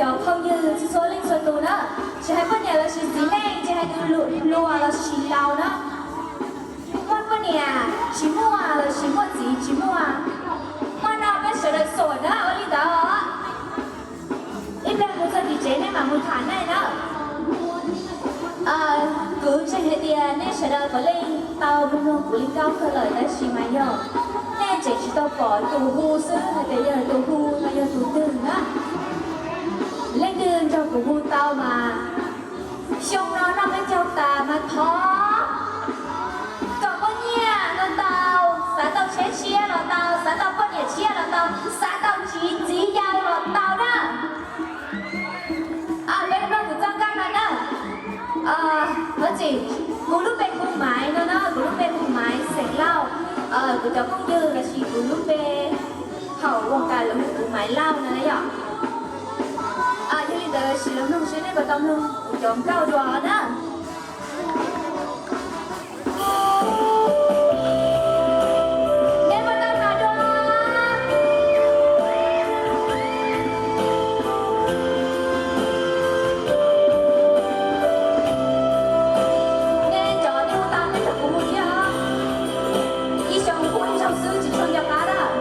Cov phooj ywg txhua leej txhua tus na, tsis hais poj niam los sis txiv neej, tsis hais tus hluas los sis laus na, muaj poj niam tsis muaj los sis muaj txiv tsis muaj, muaj no peb sawv daws xuam na, ua li ntawd. Ib pliag mus txog tim tsev nej mam mus tham nej na. Kuv ntseeg hais tias nej sawv daws puav leej tau mloog kuv li nkauj kawg lawm, tab sis mas yog nej tseem tsis tau pom tus hu xwb hais tias yog tus hu no yog tus twg na. Leej twg nrog kuv hu tau mas xyoo no noj peb caug tas mas thov kom muaj nyiaj los tau, xav tau tsheb tshiab los tau, xav tau poj niam tshiab los tau, xav tau txiv txiv yau los tau na. Peb mloog kuv txoj nkauj no na. Thov txim, kuv lub npe hu Maiv no na, kuv lub npe hu Maiv xeem Lauj. Kuv cov phooj ywg los sis kuv lub npe hauv ua kas lawv hu kuv Maiv Lauj no na yom. Yog li ntawd sim los mloog seb nej puas tau mloog kuv cov nkauj dua na. Nej puas tau hnov dua? Nej cov nej hu tau nej nrog kuv hu thiab os. Ib xyoos hu ib zaug xwb tsis tshua nco qab lawm.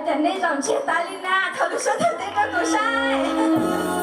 Cas nej zaum ntsiag tas li na, thov lub suab thawj teb rau kuv saib.